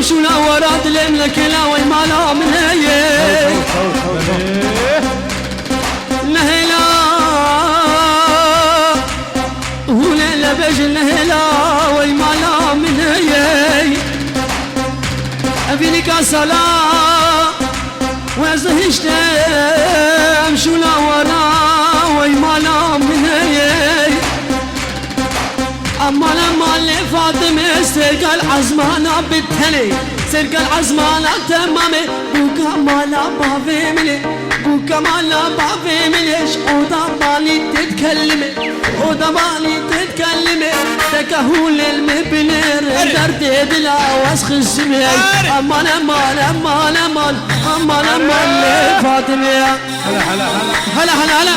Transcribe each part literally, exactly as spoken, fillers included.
Şûna wara dilê min li kêla wey mala min heye. Nehêla, hûlê le bêjin nehêla wey mala min heye. Evînika sala wez hiştem şûna wara wey mala min heye. Aman aman lê Fatime, sergal ezmana bi tenê, sergal ezmana temamê. Bûka mala bavê min e, bûka mala bavê min e. Ji oda malî têt kelime, oda malî têt kelime. Teka hûlêl me binêre, derdê dila wez xizime. Aman aman aman aman, aman aman lê Fatime. Hala hala hala. Hala hala hala.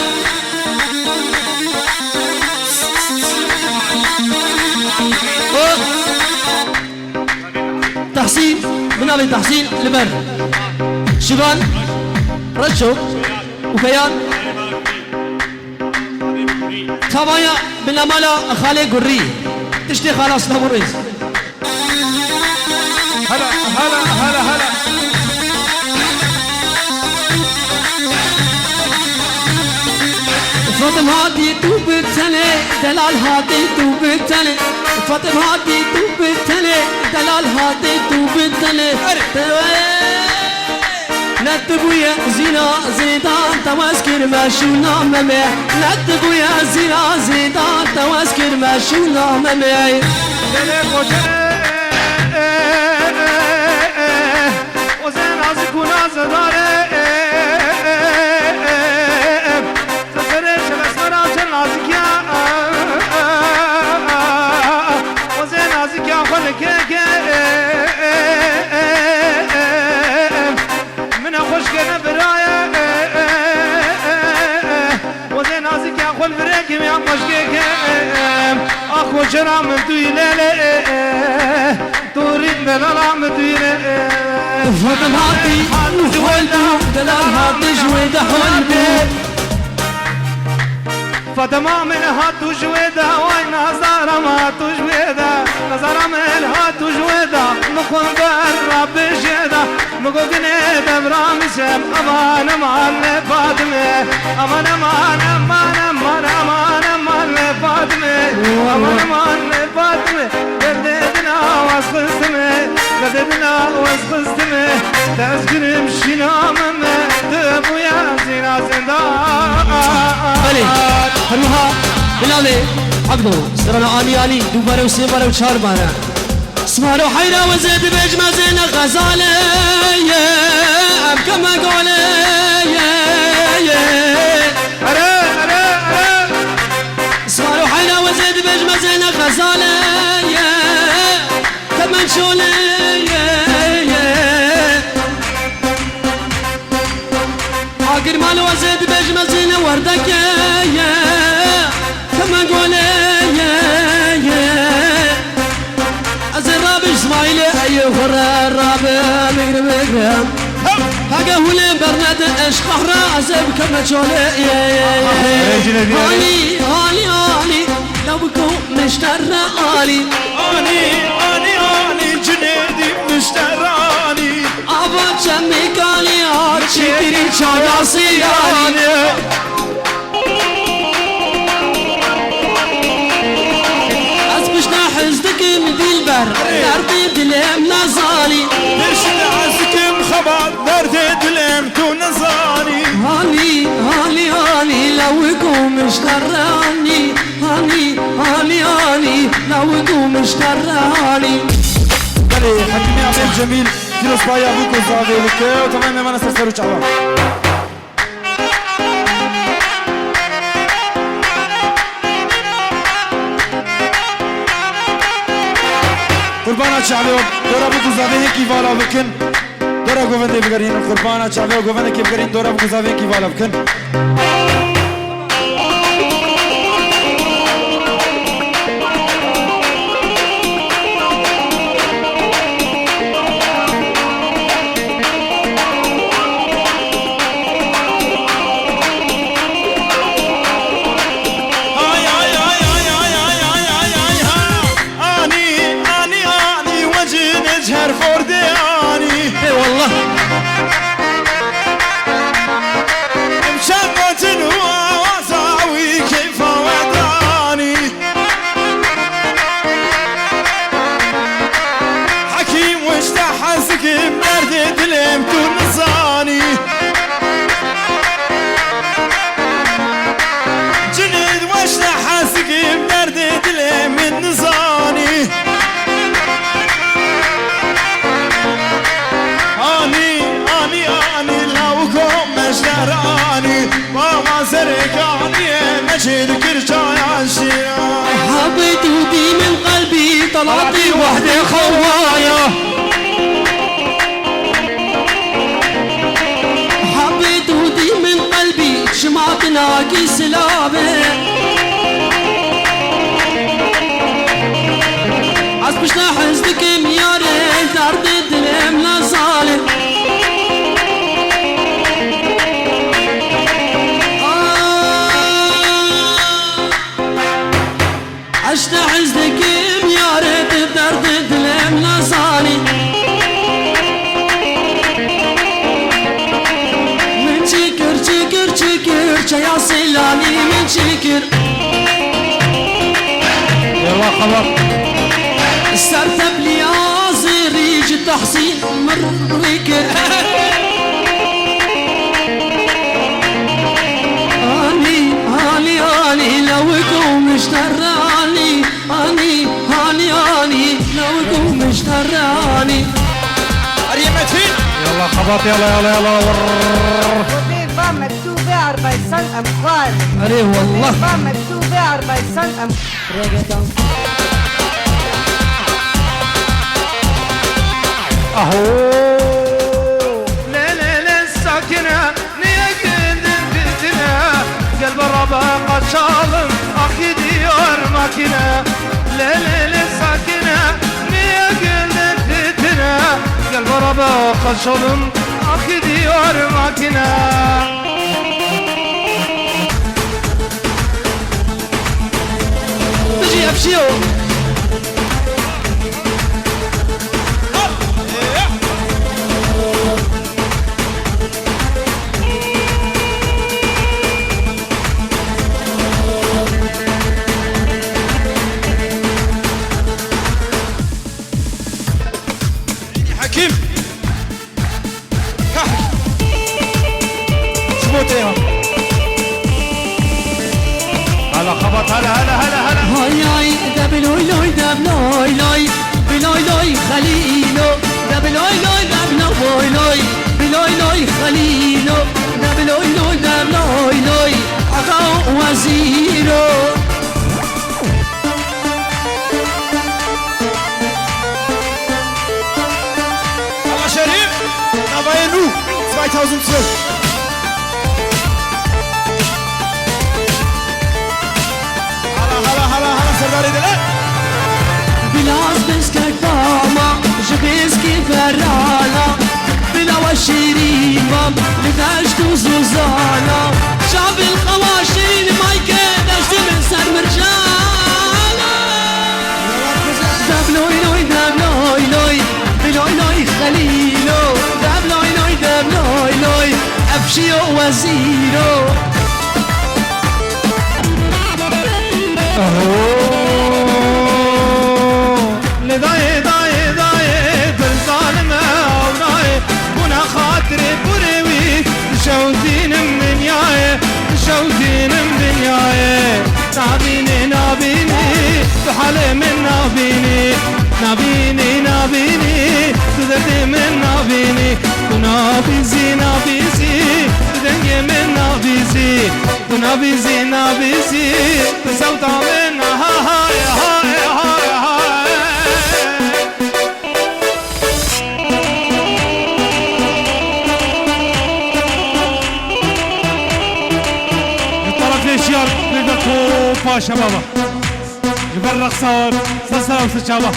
Tehsîn, bi navê Tehsîn li ber Şivan, Reço û Keyan. Tavaya binemala Xalê Gurrî. Tiştê xalas nabû rêz. Hala, hala, hala, hala. Fatim hatî tu bi tenê, delal hatî tu bi tenê. Fatim hatî tu bi tenê, delal hatî tu bi tenê. Te Ne tu bûye zîna zêdan te wez kir me şûna me me. Ne tu bûye zîna zêdan te wez kir me şûna me me. Gelê koçerê, o zen nazik û nazedare. Sefere şevesmera çer nazik ya. O zen nazik ya xwe li keke. Min e xweşke ne biraye. Wezê nazik ya xwe li virê kim ya xweşkê ke. Ax xweşera min tu yî lê lê. Dorî delala min tu yî lê. Fatim hatî ji wê de, delal hatî ji wê de hol bû. Fatema min hat tu ji wê de, way nazara min hat tu ji wê de, nazara min hat tu ji wê de, min xwe ber rabêjê de, min got ginê devra min sem, aman, aman, lê Fatime, aman, aman, aman, aman, aman, aman, lê Fatime, aman, aman, lê Fatime, derdê dila wez xistime, derdê dila wez xistime, te ez kirim şîna min me, tu bûye zîna zindan. Belê, her wiha bi navê Ebdo, serana alî alî, du bare û sê bare û çar bare. Sibaro heyra wezê dibêj mezêne xezale ye, em keme gole ye, ye. Ere, ere, ere. Sibaro heyra wezê dibêj mezêne xezale ye, keme çole ye, ye. Agir mal wezê dibêj mezîne werdeke ye. Keme gole ye, ye. Ez ê rabij Îsmaîlê ey xure rabe bigre bigre. Hege hûlê bernede eş qahra ez ê bikeme çole ye, ye, ye. Halî, halî, halî, lewiko mişterre alî. Anî, anî, anî, cinêdî mişterre alî. Ava çemê kalî ya çêkirî çaya sîyarî. Ez pişta hez dikim dilber, derdê dilê min nezanî. Pişta ez dikim xebat, derdê dilê min tu nezanî. Hanî, hanî, hanî, lewik û mişterre hanî. Hanî, hanî, hanî, lewik û mişterre hanî. Belê, Hekîmê Amêr Cemîl, pîrozbaya bûk û zavê bike û temamê me ne ser ser û çavan. Qurbana çavê wan, dora bûk û zavê hêkî vala bikin. Dora govendê bigerînin, qurbana çavê wan, govendekê bigerînin, dora bûk û zavê hêkî vala bikin. Ay, ay, ay, ay, ay, ay, ay, ay, ay, ha. Anî, anî, anî, wecînê ji her fordê Salatî wehdê xewaya. Hebê dûdî min qelbî, şima tinakî silavê. Ez pişta hez dikim yarê, derdê dilê min lazalê. Ah. Eşte hez dikim yarê, tu derdê dilê min nazanî. Min çi kir, çi kir, çi kir, çaya Seylanî min çi kir? Eyvallah, xebat. Ser tebliya zêrî ji Tehsîn min rû kir. Anî, anî, anî, lewik û mişteranî. Anî, anî, anî, lewik û mişteranî. Erê Metîn. Yalla xebat, yalla, yalla, yalla. Wrrrr. Wê va mektûbê erbay sal em xwar. Erê wallah. Wê va mektûbê erbay sal em. Aho. Lê, lê, lê, sakine. Niye güldün yüzüne? Gel beraber kaçalım, ah gidiyor makine. Le le le sakine, niye güldün yüzüne? Gel beraber kaçalım, ah gidiyor makine. Bici hepşiyo. Hekîm. Hah. Ji bo te ya. Hala xebat, hala, hala, hala, hala. Hay hay, de bi loy loy, de bi loy loy, bi loy loy Xelîlo, de bi loy loy, de bi loy loy, bi loy loy Xelîlo, de bi loy loy, de bi loy loy, axa û wezîro. Hala Şerîf, navayê nû, zweitausend zwölf. Hala, hala, hala, hala, Serdarê Dile. Bila ez bizkek bama, ji bizkî verana. Bila we şîrîn bam, li deşt û zozana. Şabil xewa şîrîn mayke, deştê min ser mirjana. Deb loy loy, deb loy loy, bi loy loy Xelîlo. Deb loy loy, deb loy loy, ev şiyo wezîro. Aho. Lê dayê, dayê, dayê, dil zalim e, ew nayê. Bûna xatirê kurê wî, dişewtînim dinyayê, dişewtînim dinyayê. Nabînî, nabînî, tu halê min nabînî. Nabînî, nabînî, tu derdê min nabînî. Tu nabîzî, nabîzî, tu dengê min nabîzî. Tu nabîzî, nabîzî, tu sewta min, ha, ha, ha, ha, ha. Ji terefê şiyar li de ko paşe baba. Ji ber reqsa ser sera se çava.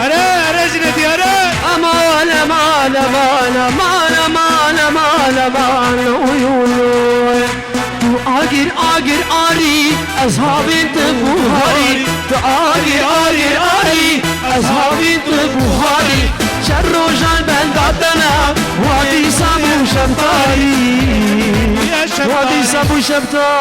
Ere, ere, jinetî, ere! Aman, aman, aman, aman, aman, aman, aman, uy, uy, uy. Tu agir, agir arî, ez havîn tu buharî. Tu agir, agir arî, ez havîn tu buharî. Şer rojan benda te ne, wa dîsa bû şeftarî. Wa dîsa bû şeftarî.